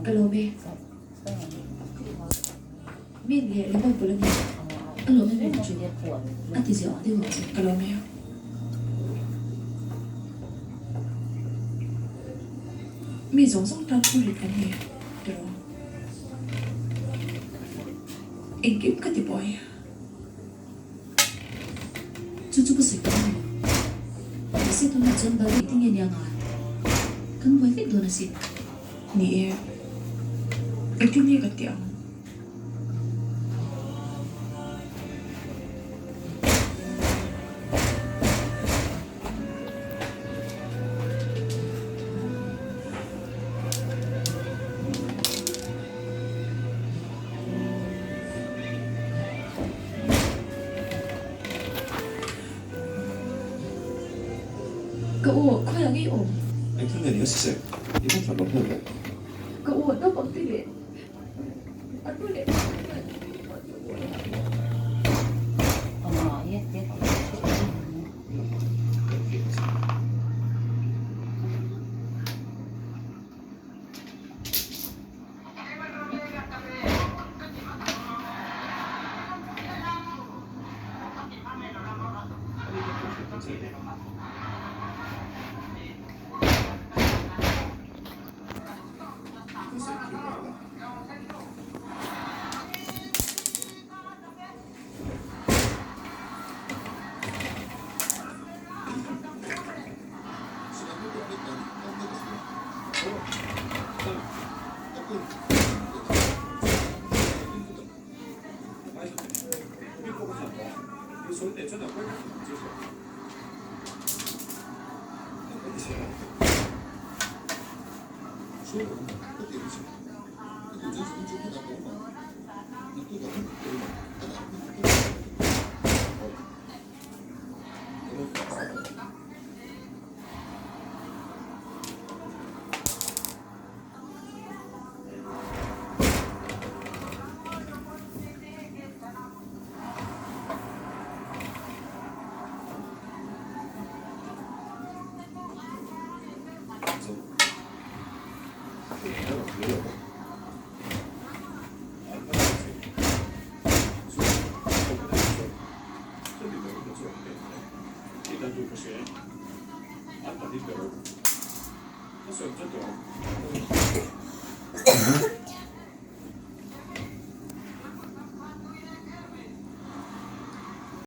Ka lawm e. Mint leh lemon pawlh a ni. A lawm em em chu. A ti zeuh deuh ang che. Ka lawm e. Mi zawng zawng tan phurrit kan ni tiraw? Engkim ka ti buai. Chu chu ka sawi tawh a ni lo. Mahse tunah chuan Bali ti nge nia nga? Kan buai vek dawn asin. Ni e, engtin nge kan tih ang? Ka u, khawiah ngei awm? Engthil nge ni a sisek? I va tlat lo hmel ve. Ka u, naupang te leh a nu leh pa te chuan an duh duh an hmu.